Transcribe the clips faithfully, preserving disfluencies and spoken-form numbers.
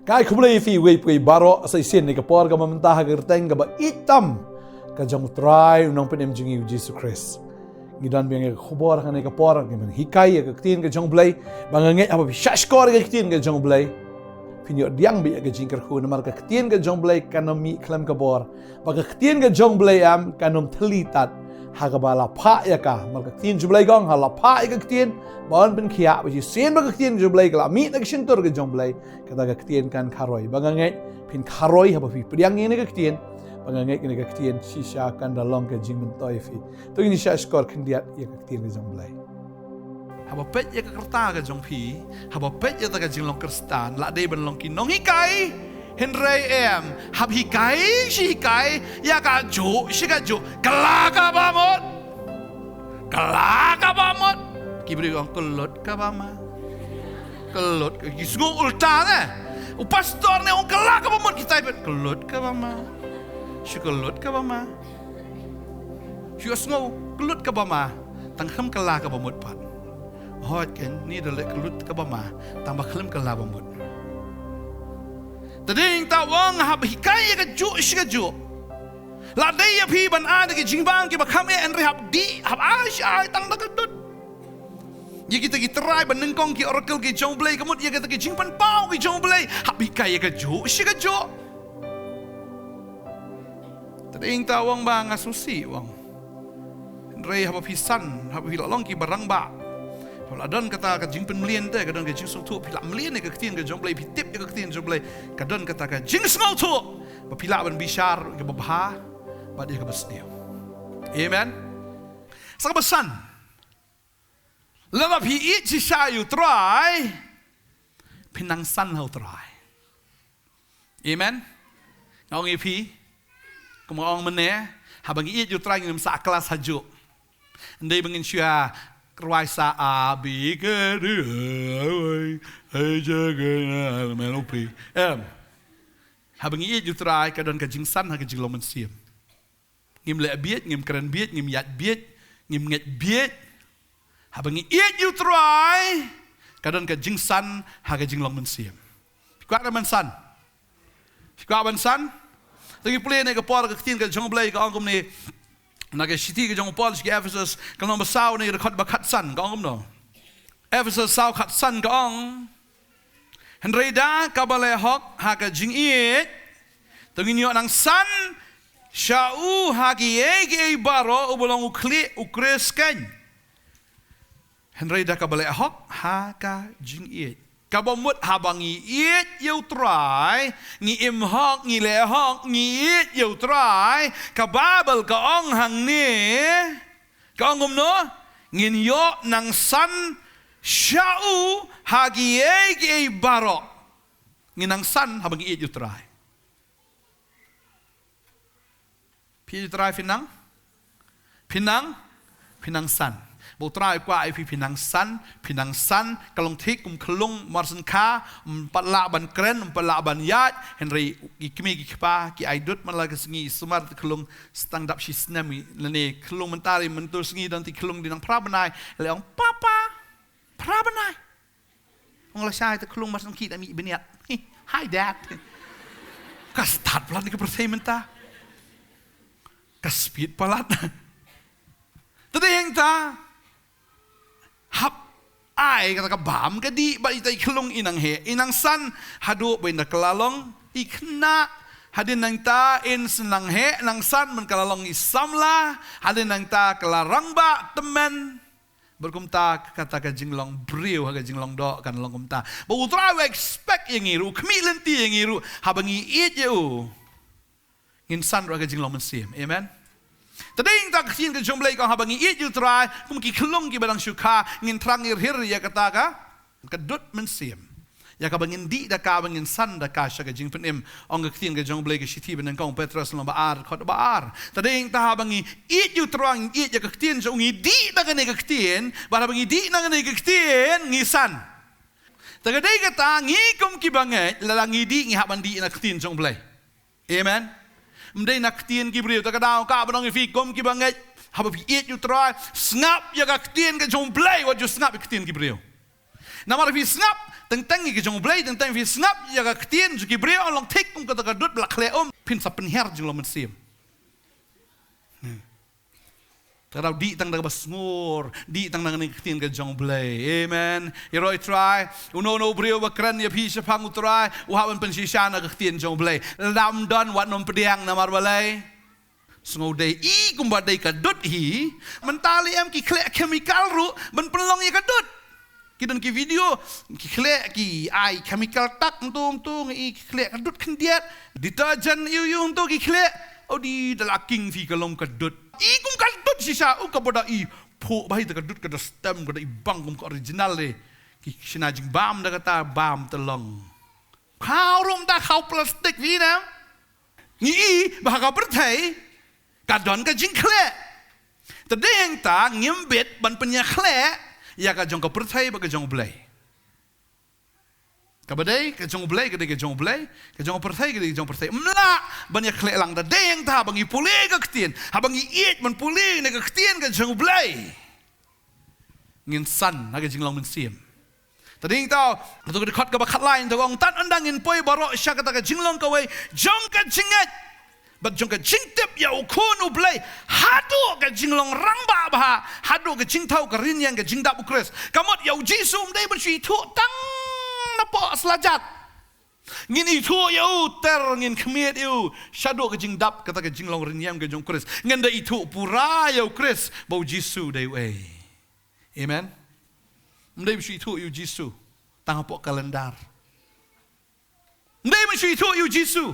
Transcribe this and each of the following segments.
Nga ai khublei ïa phi iwei pa iwei baroh sa shisien ïa ka por kaba mynta ha ka kyrteng kaba ïeit tam ka jong u Trai u Nongpynim jong ngi u Jisu Khrist. Ngi don biang ïa ka khubor ha kane ka por, ngi ban hikai ïa ka ktien ka jong u Blei. Ba nga ngeit haba phi shahshkor ïa ka ktien ka jong u Blei, phin ïoh pdiang beit ïa ka jingkyrkhu, namar ka ktien ka jong u Blei kan ym mih khlem ka bor. Ba ka ktien ka jong u Blei em kan ym thylli tat ha kaba la phah ïa ka. Namar ka ktien jong u Blei ka ong, ha la phah ïa ka ktien, ba yn pynkhiah, ba shisien ba ka ktien jong u Blei ka la mih na ka shyntur ka jong u Blei, kata ka ktien kan kharoi. Ba nga ngeit phin kharoi haba phi pdiang ïa kane ka ktien. Ba nga ngeit kane ka ktien shisha kan da long ka jingmyntoi ïa phi. To ngin ïa shahshkor khyndiat ïa ka ktien ka jong u Blei. Haba peit ïa ka rta ka jong phi, haba peit ïa kata ka jinglong Khristan, la dei ban long ki nonghikai, hynrei em, hap hikai shi hikai ïa kajuh shi kajuh. Kylla kaba mut. Kylla kaba mut. Ki briew ki ong, kyllut kaba ma. Kyllut, ki sngew ulta ne. U pastor ne ong kylla kaba mut, kita peit, kyllut kaba ma. Shu kyllut kaba ma. Shu sngew kyllut kaba ma, tang khlem kylla kaba mut pat. Hooid, kane da leh kyllut kaba ma, tang ba khlem kylla ba mut. Te dei nangta u ong hap hikai ïa kajuh shi kajuh. La dei ïa phi ban ai da ki jingbam kiba kham eh, hynrei hap dih, hap ai shi ai tang da ka dud. Ïa kita ki trai ba nyngkong, ki oracle ki jong u Blei, ka mut ïa kita ki jingpynpaw ki jong u Blei, hap hikai ïa kajuh shi kajuh. Te dei nangta u ong ba nga sngewsih, u ong. Hynrei haba phi san, haba phi la long kiba rangbah, haba la don kata ka jingpynmlien te, ka don ka jingsngewthuh, phi la mlien ïa ka ktien ka jong u Blei, phi tip ïa ka ktien jong u Blei, ka don kata ka jingsngewthuh ba phi lah ban bishar ïa kaba bha bad ïa kaba sniew. Amen. Sa kaba san, lada phi ïeit shisha ïa u Trai, phin nang san ha u Trai. Amen. Nga ong ïa phi, kum nga ong mynne, haba ngi ïeit ïa u Trai ngin ym sah klas hajuh. Ym dei ba ngin shu ïa rwai sa A B C D, mel u pi. Em. Haba ngi ïeit ïa u Trai ka don ka jingsan ha ka jinglong mynsiem. Ngim leh bieit, ngim kren bieit, ngim ïaid bieit, ngim ngeit bieit. Haba ngi ïeit ïa u Trai, ka don ka jingsan ha ka jinglong mynsiem. Phi kwah ban san? Phi kwah ban san? To ngi pule ne ka por, ka ktien ka jong u Blei ka ong kumne. Na ka shithi ka jong u Paul sha ki Ephesus, ka lynnong ba saw ne ka dkhot ba khatsan, ka ong kumno? Ephesus saw khatsan ka ong. Hynrei da kaba leh hok ha ka jingïeit, to ngin ïoh nang san sha u ha kiei kiei baroh, uba long u khlieh u kris keiñ. Hynrei da kaba leh hok ha ka jingïeit. Kaba mut haba ngi ïeit ïa u Trai, ngi im hok, ngi leh hok, ngi ïeit ïa u Trai, ka Baibl ka ong hangne, ka ong kumno, ngin ïoh nang san sha u ha kiei kiei baroh. Ngin nang san haba ngi ïeit ïa u Trai. Phi ïeit ïa u Trai phin nang? Phin nang? Phin nang san. Ba u Trai u kwah ïa phi phin nang san, phin nang san, ka long thik kum khyllung marsynkha, ym pat lah ban kren, ym pat lah ban ïaid, hynrei ki kmie ki kpa ki ai dud man la ka sngi, sumar te khyllung, sa tang dap shi snem, lane khyllung mynta ri mynta sngi don te khyllung dei nang phra bnai, la ong papa, phra bnai. Ong lashai te khlung mar sngewkhih da mih bniat. Hi, hi, Dad. Ka stad palat ne ka pyrthei mynta. Ka speed palat. Te dei hangta. Hap ai kata ka bam ka dih bad ita i khlung, i nang heh, i nang san, haduh ba in da kylla long i khynnah. Hadien nangta in sa nang heh nang san ban kylla long i samla. Hadien nangta kylla rangbah tymmen. Bad kumta kata ka jinglong briew ha ka jinglong doh kan long kumta. Ba u Trai u expect ïa ngi ruh, u khmih lynti ïa ngi ruh, haba ngi ïeit ïa u, ngin san ruh ha ka jinglong mynsiem. Amen. Te dei hangta ka ktien ka jong u Blei ka ong haba ngi ïeit ïa u Trai, kum ki khlung kiba dang shu kha, ngin thrang ngin hir ïa kata ka, ka dud mynsiem. Ïa kaba ngin dih da ka, ba ngin san da ka sha ka jingpynim. Ong ka ktien ka jong u Blei, ka shithi ba nyngkong Petros lynnong ba ar, dkhot ba ar. Te dei hangta haba ngi ïeit ïa u Trai, ngi ïeit ïa ka ktien jong u, ngi dih da kane ka ktien, bad haba ngi dih da kane ka ktien ngi san. Te ka dei kata ngi kum kiba ngeit, lada ngi dih ngi hap ban dih na ka ktien jong u Blei. Amen. Ym dei na ktien ki briew. Te ka daw ka ba ong ïa phi kum kiba ngeit, haba phi ïeit ïa u Trai, sngap ïa ka ktien ka jong u Blei, wat ju sngap ïa ka ktien ki briew. Namar phi sngap teng teng ïa ka jong U Blei, teng teng phi sngap ïa ka ktien jong ki briew, long thik kum kata ka dud ba la khleh um, phin sa pynhiar jinglong mynsiem. Hmm. Te dei tang da kaba sngur, dei tang da ka ktien ka jong U Blei. Amen. Ïaroh Trai, uno uno u briew ba kren ïa phi shaphang U Trai, u hap ban pynshisha na ka ktien jong U Blei. Lada ym don, wat nym pdiang namar balei? Sngew dei i kumba dei ka dud hi, mynta lei em ki khleh chemical ruh ban pynlong ïa ka dud. Ki don ki video, ki khleh ki ai chemical tak ntu ntu, i ki khleh ka dud khyndiat, detergent ïu ïu ntu ki khleh. O di da la king phi ka long ka dud. I kum ka dud shisha, u kaba da i phuh ba hi da ka dud ka da stem, ka da i bang kum ka original lei. Ki shna jingbam da kata, bam te long. Khaw ruh da khaw plastik phi na. Ngi i ba ha ka pyrthei ka don ka jingkhleh. Te dei hangta ngim bit ban pynïakhleh ïa ka jong ka pyrthei bad ka jong U Blei. Kaba dei ka jong U Blei ka dei ka jong U Blei, ka jong ka pyrthei ka dei ka jong ka pyrthei. Ym lah ban ïakhleh lang. Te dei hangta haba ngi pule ka ktien, haba ngi ïeit ban pule na ka ktien ka jong U Blei, ngin san ha ka jinglong mynsiem. Te dei hangta, ha ka dkhot kaba khatlai hangta ka ong, tad ynda ngin poi baroh sha kata ka jinglong kawei jong ka jingngeit bad jong ka jingtip ïa U Khun U Blei, haduh ka jinglong rangbah bha, haduh ka jingthaw ka rynïeng ka jingdap U Khrist. Ka mut ïa U Jisu ym dei ban shu ithuh tang napoh slajat. Ngin ithuh ïa u ter, ngin khmied ïa u shaduh ka jingdap, kata ka jinglong rynïeng ka jong U Khrist. Ngin da ithuh pura ïa U Khrist ba U Jisu dei uei. Amen. Ym dei ban shu ithuh ïa U Jisu tang hapoh kalendar. Ym dei ban shu ithuh ïa U Jisu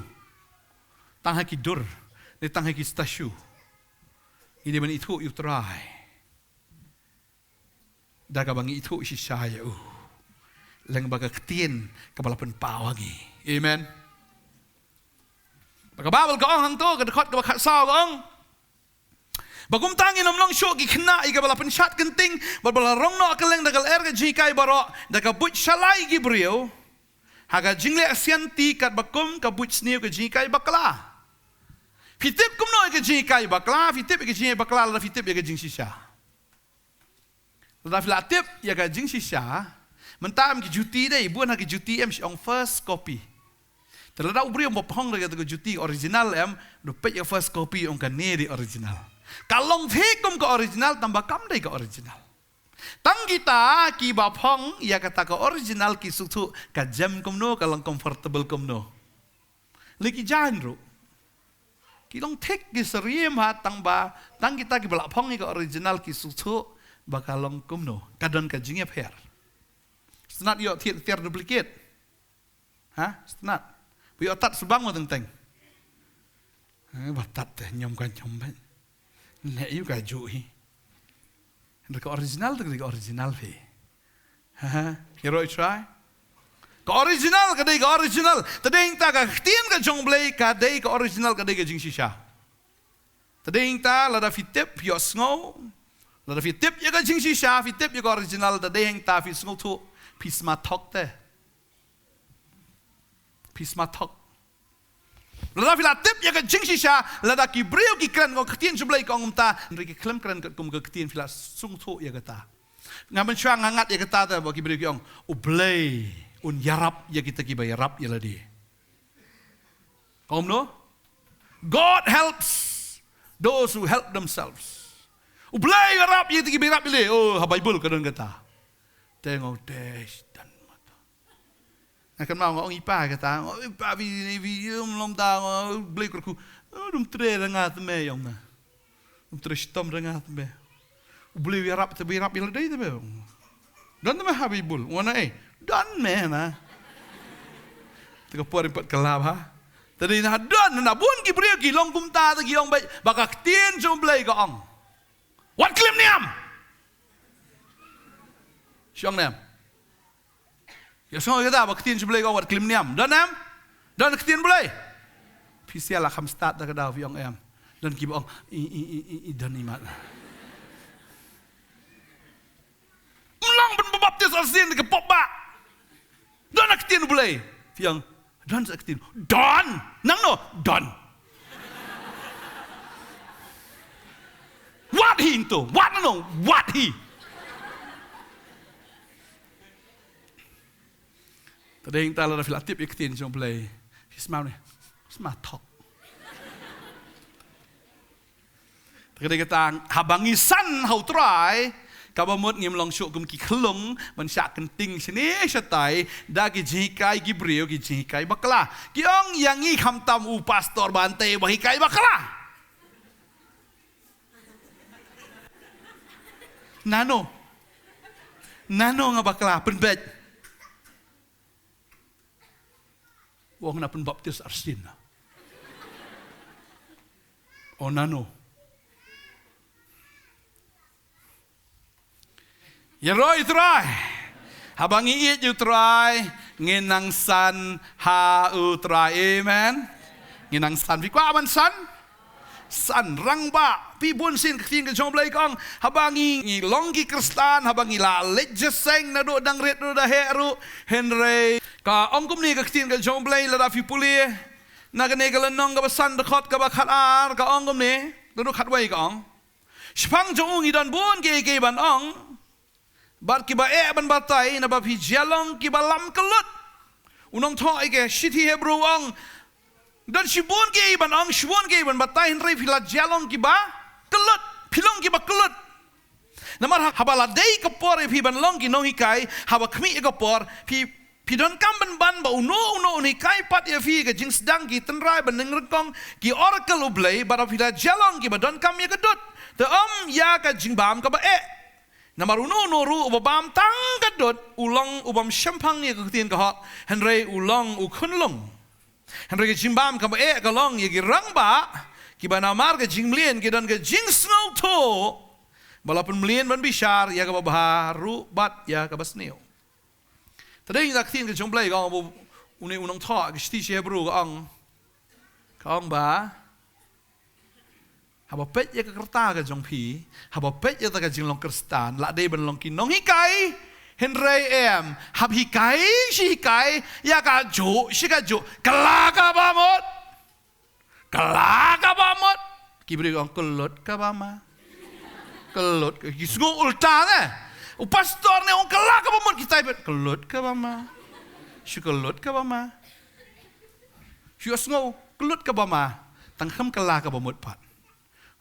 tang ha ki dur ne tang ha ki statue. Ngi dei ban ithuh ïa U Trai da kaba ngi ithuh shisha ïa u, lyngba ka ktien kaba la pynpaw ha ngi. Amen. Ba ka Baibl ka ong hangto, ka dkhot kaba khatsaw ka ong, ba kumta ngin ym long shuh ki khynnah ïa kaba la pynshad kynting bad ba la rong noh kylleng da ka lyer ka jinghikai baroh, da ka buit shalai ki briew ha ka jingleh sianti, katba kum ka buit sniew ka jinghikai bakla. Phi tip kumno ïa ka jinghikai bakla? Phi tip ïa ka jinghikai bakla lada phi tip ïa ka jingshisha. Lada phi la tip ïa ka jingshisha, mynta em ki juti dei, bun ha ki juti em shu ong first copy. Te lada u briew ba phong da ka juti original em, da peit ïa first copy ong kane dei original. Ka long thik kum ka original, tangba kam dei ka original. Tang kita kiba phong ïa kata ka original ki sngewthuh ka jem kumno, ka long comfortable kumno. Lei ki jaiñ ruh ki long thik ki syriem ha, tangba tang kita kiba la phong ïa ka original ki sngewthuh ba ka long kumno, ka don ka jingïapher. Sngewtynnat ïoh thied tiar duplicate. Ha? Sngewtynnat. Ba ïoh tad sbang ma teng teng. Ha, ba tad te ñiom ka ñiom bha. Leh ïa ka juh hi. Hynrei ka original te ka dei ka original phi. Ha, ha. Ïaroh Trai. Ka original ka dei ka original. Te dei hangta ka ktien ka jong U Blei ka dei ka original, ka dei ka jingshisha. Te dei hangta lada phi tip, phi ïohsngew, lada phi tip ïa ka jingshisha, phi tip ïa ka original, te dei hangta phi sngewthuh, phi sma thok te. Phi sma thok. Lada phi la tip ïa ka jingshisha, lada ki briew ki kren, ka ktien jong U Blei ka ong kumta, hynrei ki khlem kren katkum ka ktien, phi la sngewthuh ïa kata. Nga mynshuwa nga ngat ïa kata te ba ki briew ki ong, U Blei un ïarap ïa kita kiba ïarap ïa lade. Kumno? God helps those who help themselves. U Blei u ïarap ïa kita kiba ïarap ïa lade. Oh, ha Baibl ka don kata. Te nga ong, te, sdang mata. Nga kynmaw nga ong i pa kata, nga ong i pa, phi, phi ym lum da, nga ong, Blei kyrkhu. Oh, dum trei da nga te me, ong nga. Dum trei shitom da nga te me. U Blei u ïarap te, u ïarap ïa lade te me. Don te me ha Baibl, nga ong ei. Don me na. Te ka por im pat ka lap ha. Te dei na don na bun ki briew ki long kumta te ki ong ba, ba ka ktien jong U Blei ka ong, wat klim niam. Shong niam. Ïa sngewthuh kata ba ktien jong U Blei ka ong wat klim niam. Don em? Don ktien Blei? Phi sia la kham stad da ka daw phi ong em. Don kiba ong i, i, i, i, i don i mat. Mlong ban baptis arsien da ka pop ba. Don ktien Blei. Phi ong don sa ktien. Don. Nang no? Don. Wat hi into. Wat no? Wat hi. Te dei ta lada phi la tip ïa ka ktien jong U Blei, phi sma ne, sma thok. Te ka dei ka tang, haba ngi san ha U Trai, kaba mut ngim long shuh kum ki khyllung ban shah kynting shane shatai da ki jinghikai ki briew, ki jinghikai bakla. Ki ong ïa ngi khamtam u pastor Bante ba hikai bakla. Nano? Nano nga bakla, pynbeit. Ong na pynbaptis arsien na. O nano? Ïaroh ïa U Trai. Haba ngi ïeit ïa U Trai, ngin nang san ha U Trai. Amen. Ngin nang san. Phi kwah ban san? San, rangbah. Phi, bun sien ka ktien ka jong U Blei ka ong, haba ngi, ngi long ki Khristan, haba ngi la leit jingïaseng naduh dang rit ruh, da heh ruh, hynrei ka ong kumne ka ktien ka jong U Blei, lada phi pule na kane ka lynnong kaba san, dkhot kaba khatar, ka ong kumne, naduh khatwei ka ong: Shaphang jong u ngi don bun kiei kiei ban ong bad kiba eh ban batai, naba phi jia long kiba lam kyllut. U nongthoh ïa ka shithi Hebru u ong, don shibun kiei ban ong, shibun kiei ban batai, hynrei phi la jia long kiba kyllut. Phi long kiba kyllut. Namar ha-, haba la dei ka por ïa phi ban long ki nonghikai, haba khmih ïa ka por, phi, phi donkam ban ban ba uno uno un hikai pat ïa phi ka jingsdang, ki tynrai ba nyngkong, ki oracle U Blei, bad phi la jia long kiba donkam ïa ka dud. Te ym ïa ka jingbam kaba eh. Namar uno uno ruh uba bam tang ka dud, u long u bym shemphang ïa ka ktien ka hok, hynrei u long u khunlung. Hynrei ka jingbam kaba eh ka long ïa ki rangbah, kiba namar ka jingmlien ki don ka jingsngewthuh, ba la pynmlien ban bishar ïa kaba bha ruh bad ïa kaba sniew. Te dei ka ktien ka jong U Blei ka ong, ba une u nongthoh ka shithi Hebru ka ong, ka ong ba haba peit ïa ka rta ka jong phi, haba peit ïa kata ka jinglong Khristan, la dei ban long ki nonghikai, hynrei em, hap hikai shi hikai ïa kajuh shi kajuh, kylla kaba mut, kylla kaba mut. Ki briew ong kyllut kaba ma. Kyllut, ki sngew ulta ne. U pastor ne ong kylla kaba mut, kita peit kyllut kaba ma. Shu kyllut kaba ma. Shu sngew kyllut kaba ma, tang khlem kylla kaba mut pat.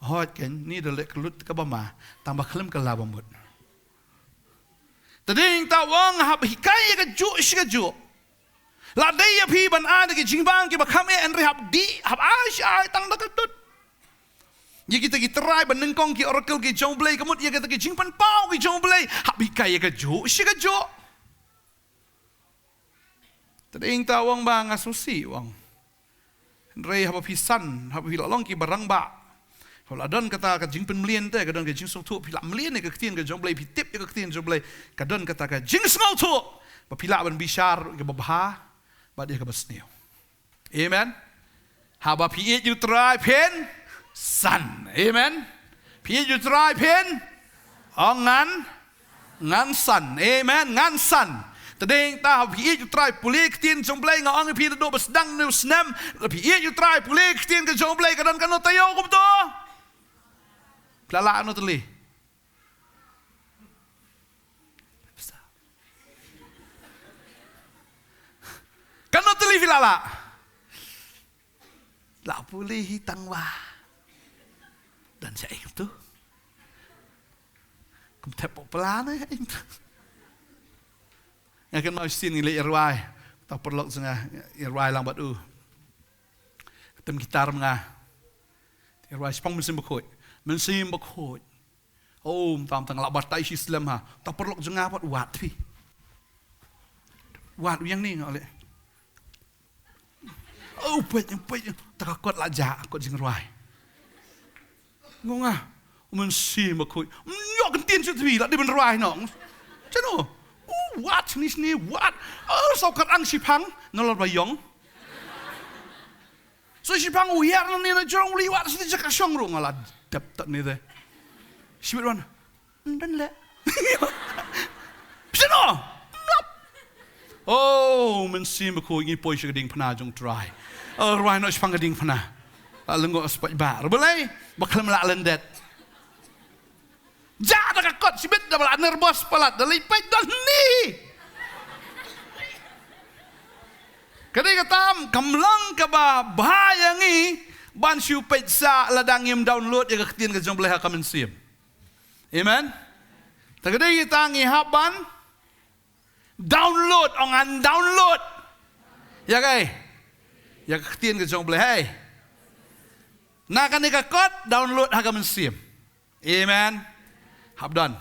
Hooid, kane da leh kyllut kaba ma, tang ba khlem kylla ba mut. Te dei ta u ong hap hikai ïa kajuh shi kajuh. La dei ïa phi ban ai da ki jingbam kiba kham eh, hynrei hap dih, hap ai shi ai tang da ka dud. Ïa kita ki tynrai ba nyngkong, ki oracle ki jong U Blei, ka mut ïa kita ki jingpynpaw ki jong U Blei, hap hikai ïa kajuh shi kajuh. Te dei ta u ong ba nga sngewsih u ong. Hynrei haba phi san, haba phi la long kiba rangbah, haba la don kata ka jingpynmlien te, ka don ka jingsngewthuh, phi la mlien ïa ka ktien ka jong U Blei, phi tip ïa ka ktien jong U Blei, ka don kata ka jingsngewthuh ba phi lah ban bishar ïa kaba bha bad ïa kaba sniew. Amen. Haba phi ïeit ïa U Trai phin san. Amen. Phi ïeit ïa U Trai phin, ong ngan, ngan san. Amen. Ngan san. Te dei ta haba phi ïeit ïa U Trai, pule ktien jong U Blei, nga ong ïa phi naduh ba sdang une u snem, phi ïeit ïa U Trai, pule ktien ka jong U Blei, ka don kano taïew kumto? Phi la lah kano tylli? Kano tylli phi la lah? La pule hi tang ba don sha ing tu. Kum thep pok pla ne ing tu. Nga kynmaw shisien ngi leit ïarwai, uta u paralok jong nga, ïarwai lang bad u. Tem guitar ma nga. Ïarwai shaphang Mynsiem Bakhuid. Mynsiem Bakhuid. Oh, mynta, mynta nga lah batai shi slem ha. Uta u paralok jong nga pat, wat phi. Wat u ïeng ni nga leh. Oh, peit, peit, ta ka kot la jah, kot jingrwai. Nga ong, ah, u Mynsiem Bakhuid. Ym ïoh kyntien shuh tbit, la dei ban rwai noh. Shano? Oh, wat, shane, shane, wat. Oh, saw kat ang shipang, nalor ba ïong. Saw shipang u hiar na ne na jrong u leit wad sha ka shong ruh, nga la dep tat ne te. Shibit wan. Ym don leh. Shano? Nop. Oh, Mynsiem Bakhuid, ngi poi sha ka diengphna jong U Trai. Oh, rwai noh shaphang ka diengphna. La lyngngoh spaid ba. Balei? Ba khlem lah lyndet. Jah da ka kot, shibit da ba la nervous palat, da leit peit don ni. Ka dei ka tam, kam long kaba bha ïa ngi ban shu peit sha lada ngim download ïa ka ktien ka jong U Blei ha ka mynsiem. Amen. Te ka dei ka tam ngi hap ban download, ong ngan download ïa kaei? Ïa ka ktien ka jong U Blei, hei. Na kane ka kot, download ha ka mynsiem. Amen. Hap don.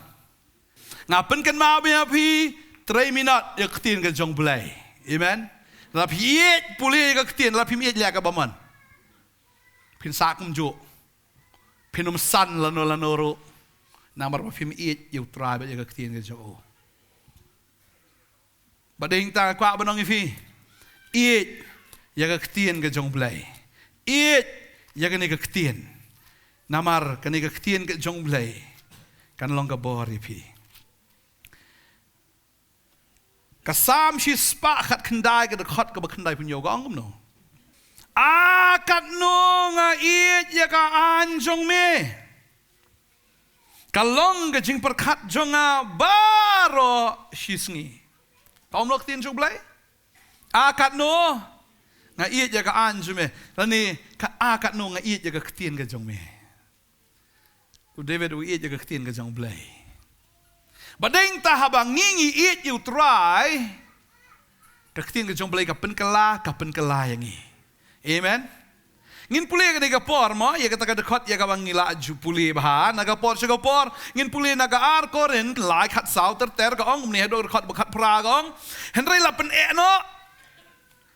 Nga pynkynmaw bha ïa phi, trei minot ïa ka ktien ka jong U Blei. Amen. Lada phi ïeit, pule ïa ka ktien, lada phim ïeit, leh kaba mon. Phin sah kumjuh. Phin ym san lano lano ruh. Namar ba phim ïeit ïa U Trai bad ïa ka ktien ka jong u. Bad dei hangta nga kwah ban ong ïa phi, ïeit ïa ka ktien ka jong U Blei. Ïeit ïa kane ka ktien. Namar kane ka ktien ka jong U Blei kan long ka bor ïa phi. Ka Salm shispah khatkhyndai, ka dkhot kaba khyndaiphew hynñiew, ka ong kumno? A katno nga ïeit ïa ka aiñ jong me. Ka long ka jingpyrkhat jong nga baroh shisngi. Ka ong kumno ka ktien jong U Blei? A katno nga ïeit ïa ka aiñ jong me. Lane ka, a katno nga ïeit ïa ka ktien ka jong me. U David u ïeit ïa ka ktien ka jong U Blei. Bad dei hangta haba ngi, ngi ïeit ïa U Trai, ka ktien ka jong U Blei ka pynkylla, ka pynkylla ïa ngi. Amen. Ngin pule kane ka por mo, ïa kata ka dkhot ïa kaba ngi la ju pule bha na ka por sha ka por. Ngin pule na ka ar Korinth lai khatsaw, ter ter ka ong kumne, haduh ka dkhot ba khatphra ka ong: Hynrei la pyneh noh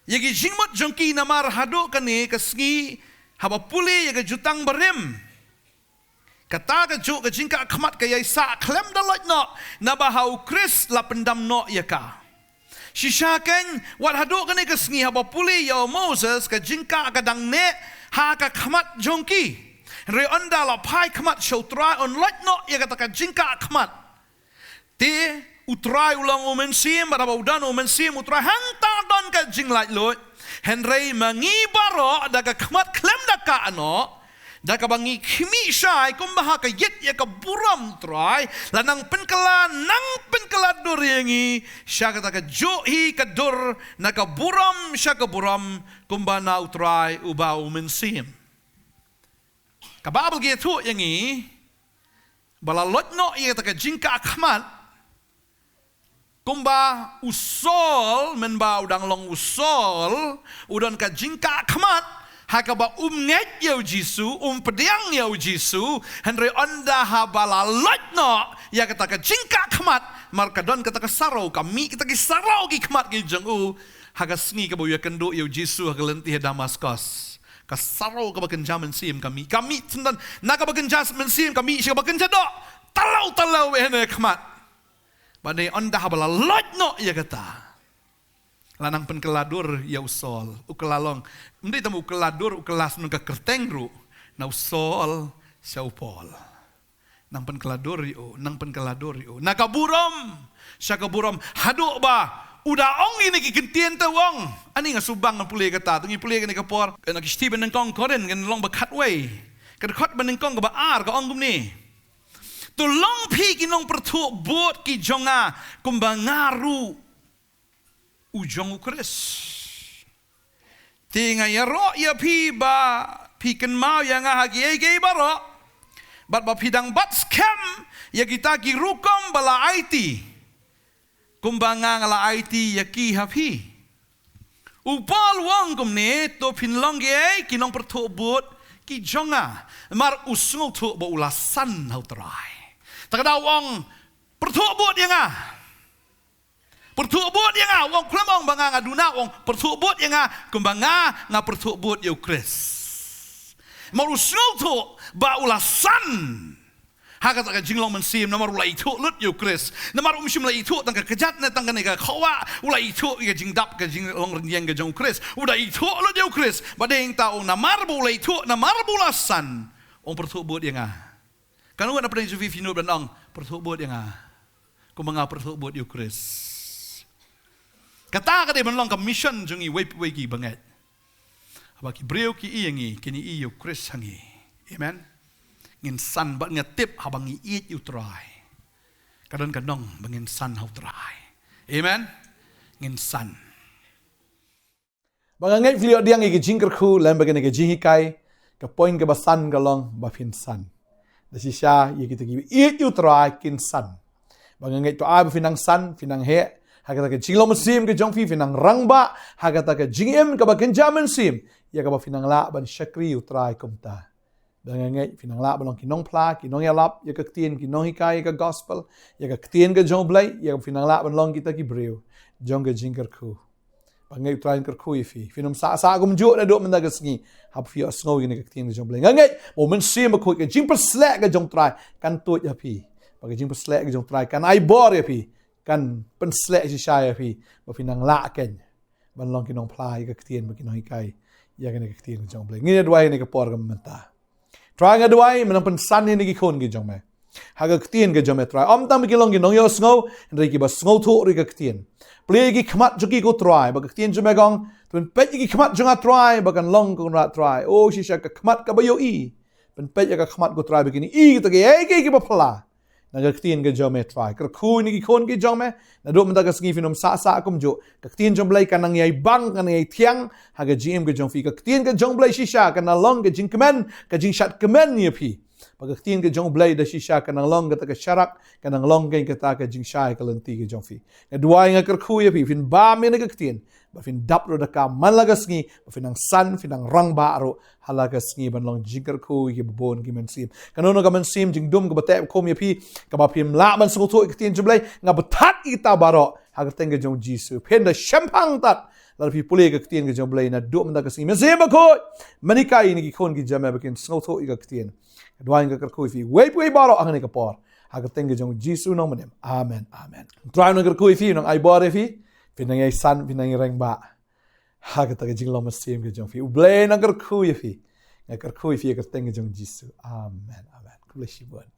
ïa ki jingmut jong ki, namar haduh kane ka sngi haba pule ïa ka jutang barim, kata kajuh ka jingkah khmat ka ïai sah khlem da loit noh, naba ha U Khrist la pyndam noh ïa ka. Shisha kein, wat haduh kane ka sngi haba pule ïa u Moses, ka jingkah ka dang neh ha ka khmat jong ki. Hynrei ynda la phai khmat sha U Trai, un loit noh ïa kata ka jingkah khmat. Te U Trai u long U Mynsiem, bad haba u don U Mynsiem U Trai, hangta don ka jinglaitluid. Hynrei ma ngi baroh, da ka khmat khlem da kah noh, da kaba ngi khmih shai kumba ha ka ïit ïa ka burom U Trai, la nang pynkylla, nang pynkylla dur ïa ngi sha kata kajuh hi ka dur, na ka burom sha ka burom, kumba na U Trai uba U Mynsiem. Ka Baibl ka ïathuh ïa ngi ba la loit noh ïa kata ka jingkah khmat, kumba u Saul, mynba u dang long u Saul, u don ka jingkah khmat ha kaba um ngeit ïa U Jisu, um pdiang ïa U Jisu. Hynrei ynda haba la loit noh ïa kata ka jingkah khmat, mar ka don kata ka sorrow, ka mih kata ki sorrow ki khmat ki jong u, ha ka sngi kaba u ïakynduh ïa U Jisu ha ka lynti ha Damaskos, ka sorrow kaba kynja mynsiem ka mih, ka mih tyndan na kaba kynja mynsiem, ka mih sha kaba kynja doh, talaw talaw eh ne khmat. Bad ne ynda haba la loit noh ïa kata, la nang pynkylla dur ïa u Saul. U kylla long, ym dei tang u kylla dur, u kylla sha ka kyrteng ruh, na u Saul sha u Paul. Nang pynkylla dur ïa u, nang pynkylla dur ïa u, na ka burom sha ka burom, haduh ba u da ong ïa kine ki kyntien te u ong. Ani nga shu bang ngan pule kata, te ngi pule kane ka por na ki shithi ba nyngkong Korinth, ngan long ba khatwei, ka dkhot ba nyngkong kaba ar, ka ong kumne: To long phi ki nongpyrthuh bud ki jong nga, kumba nga ruh u jong U Khrist. Te nga ïaroh ïa phi ba phi kynmaw ïa nga ha kiei kiei baroh, bad ba phi dang bat skhem ïa kita ki rukom ba la aiti, kumba nga, nga la aiti ïa ki ha phi. U Paul u ong kumne: To phin long kiei? Ki nongpyrthuh bud ki jong nga. Namar u sngewthuh ba u la san ha U Trai. Te ka da u ong, pyrthuh bud ïa nga. Pyrthuh bud ïa nga, u ong, khlem ong ba nga nga duna, u ong pyrthuh bud ïa nga, kumba nga, nga pyrthuh bud ïa U Khrist. Namar u sngewthuh ba u la san ha kata ka jinglong mynsiem, namar u la ithuh lut ïa U Khrist. Namar um shym la ithuh tang ka kjat ne tang kane ka khawa, u la ithuh ïa ka jingdap, ka jinglong rynïeng ka jong U Khrist. U da ithuh lut ïa U Khrist. Bad dei hangta u ong, namar ba u la ithuh, namar ba u la san, u ong pyrthuh bud ïa nga. Katno ngut na pdeng jong phi phi nud ban ong pyrthuh bud ïa nga, kumba nga pyrthuh bud ïa U Khrist? Kata ka dei ban long ka mission jong ngi wei pa wei ki bangeit. Haba ki briew ki ïohi ïa ngi, kin ïohi ïa U Khrist ha ngi. Amen. Ngin san bad nga tip haba ngi ïeit ïa U Trai, ka don ka nong ba ngin san ha U Trai. Amen. Ngin san. Ba nga ngeit phi la ïoh pdiang ïa ka jingkyrkhu lem bad kane ka jinghikai, ka point kaba san ka long ba phin san. Da shisha ïa kita kiba ïeit ïa u Trai kin san. Ba nga ngeit to ai ba phin nang san, phin nang heh ha kata ka jinglong mynsiem ka jong phi, phin nang rangbah ha kata ka jingim kaba kynja mynsiem, ïa kaba phin nang lah ban shakri ïa u Trai kumta. Ba nga ngeit phin nang lah ban long ki nongphla, ki nongïalap ïa ka ktien, ki nonghikai ïa ka gospel, ïa ka ktien ka jong u Blei, ïa kaba phin nang lah ban long kita ki briew jong ka jingkyrkhu. Ba nga ngeit u Trai un kyrkhu ïa phi, phin ym sah sah kumjuh naduh mynta ka sngi haba phi ïohsngew ïa kane ka ktien ka jong u Blei. Nga ngeit ba u Mynsiem Bakhuid, ka jingpynshlur ka jong u Trai kan tuid ha phi. Ba ka jingpynshlur ka jong u Trai kan ai bor ïa phi, kan pynsleh shisha ïa phi, ba phin nang lah keiñ ban long ki nongphla ïa ka ktien, ba ki nonghikai ïa kane ka ktien ka jong u Blei. Ngin ïa duwai ha kane ka por ka mynta. Trai, nga duwai me nang pynsan ïa kine ki khun ki jong me ha ka ktien ka jong me, Trai. Ym tang ba ki long ki nongïohsngew, hynrei kiba sngewthuh ruh ïa ka ktien. Plie ïa ki khmat jong ki, ko Trai, ba ka ktien jong me ka ong, pynpeit ïa ki khmat jong nga, Trai, ba kan long, ko Kynrad Trai. O, shisha ka khmat kaba ïohi. Pynpeit ïa ka khmat, ko Trai, ba kin i kita kiei kiei kiba phylla na ka ktien ka jong me, Trai. Kyrkhu ïa kine ki khun ki jong me naduh mynta ka sngi, phin ym sah sah kumjuh. Ka ktien jong u Blei kan nang ïai bang, kan nang ïai thiang ha ka jingim ka jong phi. Ka ktien ka jong u Blei shisha kan nang long ka jingkmen, ka jingshad kmen ïa phi. Ba ka ktien ka jong u Blei da shisha kan nang long kata ka sharak, kan nang long keiñ kata ka jingshai ka lynti ka jong phi. Nga duwai, nga kyrkhu ïa phi, phin bam ïa kane ka ktien, ba phin dap ruh da ka man la ka sngi, ba phin nang san, phin nang rangbah ruh ha la ka sngi ban long jingkyrkhu ïa kiba bun ki mynsiem. Kano kano ka mynsiem jingdum kaba teh khum ïa phi, kaba phim lah ban sngewthuh ïa ka ktien jong u Blei, nga pynthat ïa kita baroh ha ka kyrteng ka jong u Jisu. Phin da shemphang tad lada phi pule ïa ka ktien ka jong u Blei naduh mynta ka sngi. Mynsiem Bakhuid, men hikai ïa kine ki khun ki jong me ba kin sngewthuh ïa ka ktien. Nga duwai, nga kyrkhu ïa phi, wei pa wei baroh ha kane ka por, ha ka kyrteng ka jong u Jisu u nongpynim. Amen, amen. Trai un kyrkhu ïa phi, un ai bor ïa phi, phin nang ïai san, phin nang ïai rangbah ha kata ka jinglong mynsiem ka jong phi. U Blei un kyrkhu ïa phi. Nga kyrkhu ïa phi ha ka kyrteng ka jong u Jisu. Amen, amen. Khublei shibun.